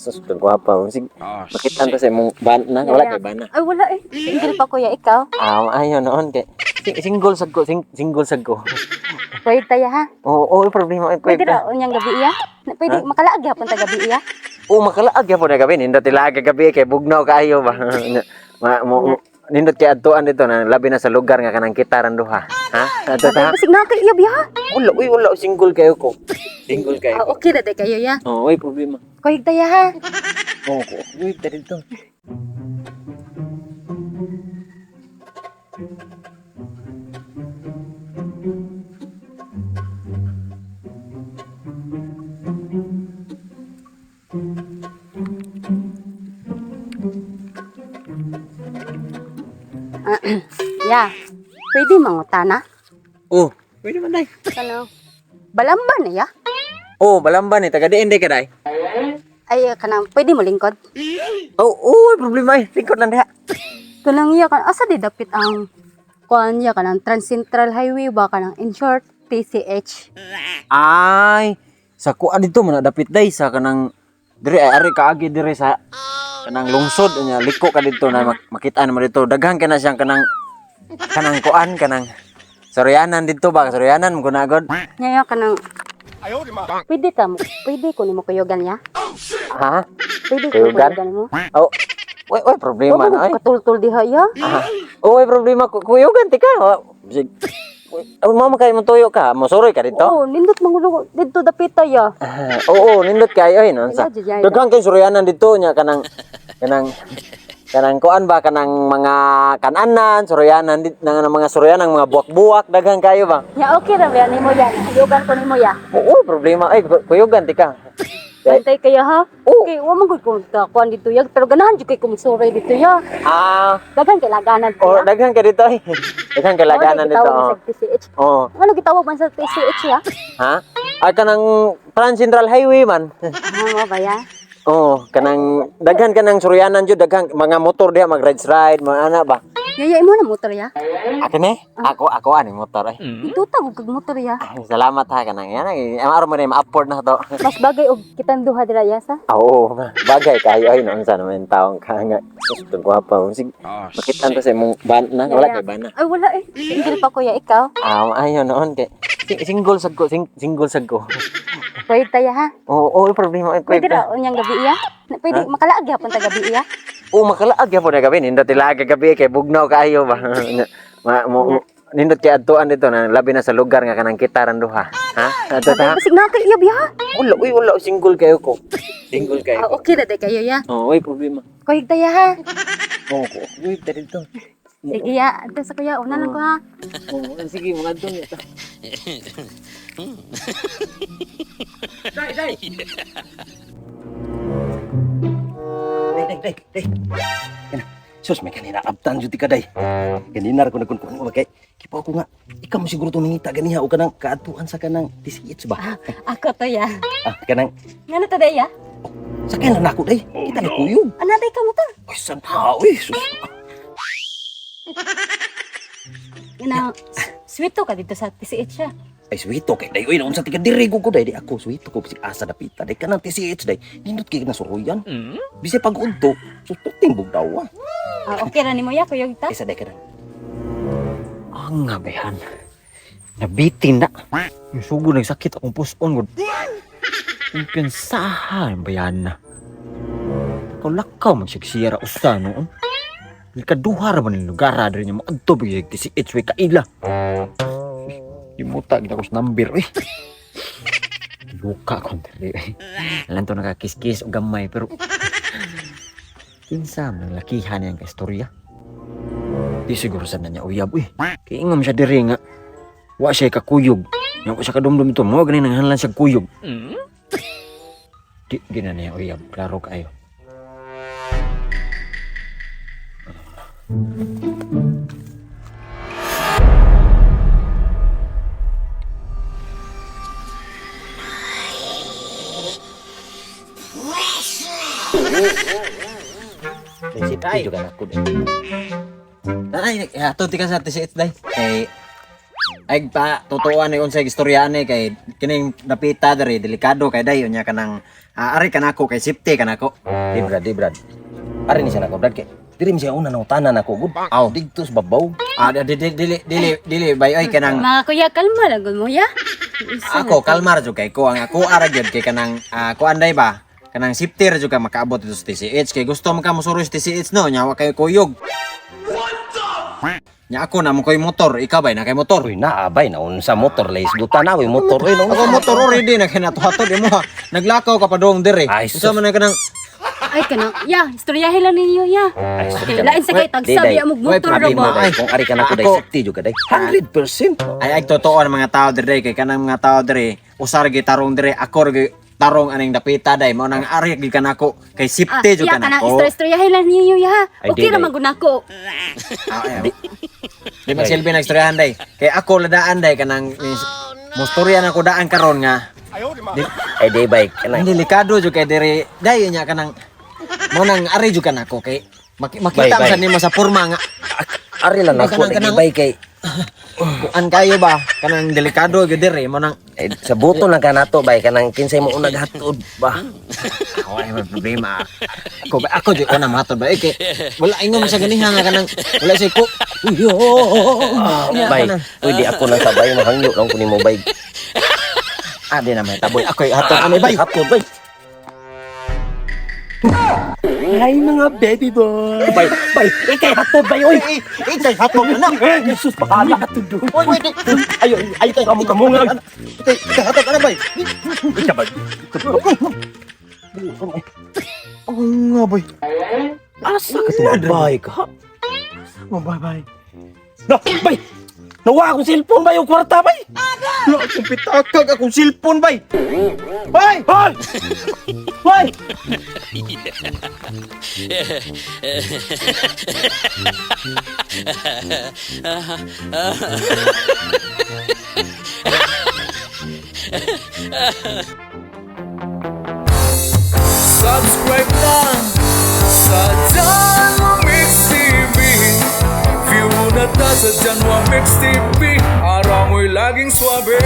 Sus, kagwapa. Sig, makita ta sa imong bana. Wala kay bana. Ay, wala eh. Single pa kuya, ikaw. Ah, ayo noon kay single sad ko, single sad ko. Pwede tayo ha. Oo, oh, problema ay Pwede kwenta. ra unyang gabi iya. Pwede makalaag gyapon ta gabi iya. Oo, makalaag gyapon na gabi, nindot ilaag gabi kay bugnaw kaayo ba. Ma, mo, nindot kay adtuan dito na labi na sa lugar nga kanang kitaran duha. Ha? Adto ta. Basig na kay iya biya. Wala, uy, wala single kayo ko. Single kayo Ah, ko. okay ra day kayo ya. Oo, uy, problema. Kuyog tayo ha. Oo, ko. Uy, dito. Ya. Pwede mangutana. Oh, pwede man day. Ano? Balamban na ya. Oh, balamban ni taga diin day ka day. Ay, kanang pwede mo lingkod. Oh, oh, problema ay. Lingkod lang diha. Kanang iya kan asa di dapit ang kuan iya kanang Trans Central Highway ba kanang in short TCH. Ay, sa kuan dito man dapit day sa kanang dire ay ari kaagi dire sa kanang lungsod nya liko ka dito na makita mo dito daghan ka na siyang kanang kanang kuan kanang Soryanan dito ba Soryanan mo na god. Nya ya kanang pwede ta mo, pwede ko nimo kuyogan ya. Ha? Pwede ko Kuyugan? kuyogan mo. Oh. Oy, oy, problema Wa na mo oy. katultul diha ya. Ah. Oy, problema kuyugan ti ka. Oh, oh, mama kay mo tuyo ka, mo ka dito. Oh, nindot mangulo didto dapit ta ya. Ah, oo, nindot kayo ay no sa. Wala, jud, jay. Daghan kay suryanan dito nya kanang kanang kanang kuan ba kanang mga kananan, suryanan dit nang mga suryanan mga buwak-buwak daghan kayo ba. Ya okay ra ba nimo ya. Kuyugan ko nimo ya. Oo, problema ay kuyugan ti ka. Kay- Bantay kaya ha. Oo. Okay, wa man gud ko ta kuan dito ya, pero ganahan jud kay kumsuray dito ya. Ah, Daghan kay laganan oh, ya. daghan ka dito ay. Daghan kay laganan dito. Sa Oh. TCH. Oh, Ano gitawag man sa TCH ya? ha? Ay kanang Trans Central Highway man. Ah, mo ba ya? Oh, kanang daghan kanang suryanan jud daghan mga motor diha mag ride ride mga ana ba. Yaya imo na motor ya. Akin eh? Ako ako ani motor ay. Ituta gud kag motor ya. Ay, salamat ha kanang yan ay araw mo na ma-afford na to. Mas bagay og kitang duha dira ya sa. Ah, oo, bagay kayo ay noon sa naman taong ka nga. Sus, gwapa. Sig, makita ta sa imong bana, wala kay bana. Ay wala eh. Single pa kuya ikaw. Ah, ayo noon kay single sad ko, single sad ko. Pwede tayo ha. Oo, oh, problema ay Pwede kwenta. ra unyang gabi iya. Pwede makalaag gyapon ta gabi iya. Oo, makalaag gyapon na gabi nindot ilaag gabi kay bugnaw kaayo ba. Ma, mo, nindot kay adtuan dito na labi na sa lugar nga kanang kitaran duha. Ha? Adto ta. Basig na kay iya biya. Wala, uy, wala single kayo ko. Single kayo Ah, ko. okay ra day kayo ya. Oo, uy, problema. Kuyog tayo ha. Oo, uy, dito. Sige ya, adto sa kuya una lang ko ha. Oo, sige, mga adto niya ta. Day, day. Day, day, day, day. Kana. Sus, may kanina abtan jud ka day. Kanina ra ko nagkunkuan ko kay kipaw ko nga ikaw mo siguro to nangita ganiha o kanang kaadtuan sa kanang TCH ba? Ako to ya. Ah, kanang Ngano to day ya? sakay lang nako day. Kita ni kuyog. Ana day ka mo ta. Ay, san ha, uy, sus. Ina sweet to ka dito sa TCH ya. Ay, suwito kay day. Uy, naunsa ti ka diri ko day. Di ako suwito ko bisig asa dapita day kanang TCH day. Nindot kay na suruyan. Bisig pag udto, sus perting bugdaw ah. Ah, okay ra nimo ya kuyog ta. Kaysa day kanang Ang nga bayan. Nabitin na. Yung sugo nagsakit akong puson gud. Kumpiyansahan bayan na. Lakaw-lakaw man siya siyara usa noon. Nikaduha ra ba ng lugar ra diri niya moadto ba yung si HW kaila. Limuta gid ako sa number eh. Luka kon diri. Eh. Alam to nakakiskis og gamay pero kinsa man lakihan niyang kaistorya. Di siguro sa na niya uyab uy. Kay ingom siya diri nga wa siya kakuyog. Nya wa siya kadumdum ito. Mo gani nanghanlan siya kuyog. Di gina niya uyab. Klaro kaayo. day safety jud ka nako day. Ay, ato ti ka sa TCH day. Kay Ay pa totoo ni unsay istorya ani kay kining dapita diri delikado kay dayon nya kanang ari kanako kay safety kanako. Di Brad, di Brad. Ari ni siya nako Brad kay diri mi siya una nangutana nako gud. Aw. Didto sa babaw. Ah, di di dili dili dili bay oy kanang Mga kuya, kalma lang gud mo ya. ako kalmar jud kay ko ang ako ara gyud kay kanang kuan day ba kanang safety ra jud ka makaabot dito sa TCH kay gusto man ka mosuroy sa TCH no nya wa kay kuyog. Nya ako na mo koy motor, ikaw bay na kay motor. Uy, naa bay na unsa motor lay isgutan na uy motor oy no. Ako motor already na kay natuhatod imo ha. Naglakaw ka pa dong dire. Ay, Unsa man na kanang Ay kanang ya, istoryahin lang ninyo ya. Ay, sorry Kay lain sa kay tagsabi ang motor ra Abi mo ba. day, kung ari ka nako day Ako. safety jud ka day. 100%. Ay totoo ang mga tao dire kay kanang mga tao dire usar gi tarong dire ako ra gi tarong aning dapita day mao nang ari gi kanako kay safety jud ya, kanang kanako. istoryahin lang ninyo ya. Ay, Okay di, ra day. man gud nako. Ah, ay, di magsilbi na istoryahan day. Kay ako ladaan day kanang mustorya na ko daan karon nga. Ay di bay Ang kanang delikado jud kay dire day nya kanang mao nang ari jud kanako kay makita Bay, man sa bay. nimo sa porma nga ari lang nako Kanang- day kanang- bay kay kuan kayo ba kanang delikado gyud dire mao nang eh, sa buto lang ka nato bay kanang kinsay mo unag hatod ba. Ako ay may problema. Ako ba ako jud ko na matod ba eh, kay wala ingon sa ganiha nga kanang wala say ko. Uy, oh. Ah, bay, uy di ako nang sabay mahangyo lang ko nimo bay. Ah, di na may taboy. Ako hatod ani bay. Hatod bay. Hi mga baby boy! Bay, bay, ikay hatod bay oy. Ikay hatod anak. Jesus, bahala ka to doon. Oy, oy, Ayo, ayo, kamo kamo nga. Ikay ikay hatod anak bay. Ika ba? Oh, nga bay. Asa ka to bay ka? Oh, bay bay. No, bay! Nawa akong cellphone bay, yung kwarta bay! Wala akong pitakag akong cellphone bay. Bay! Hoy! Hoy! Subscribe na sa Janwa Mix TV. View na ta sa Janwa Mix TV. Araw mo'y laging swabe.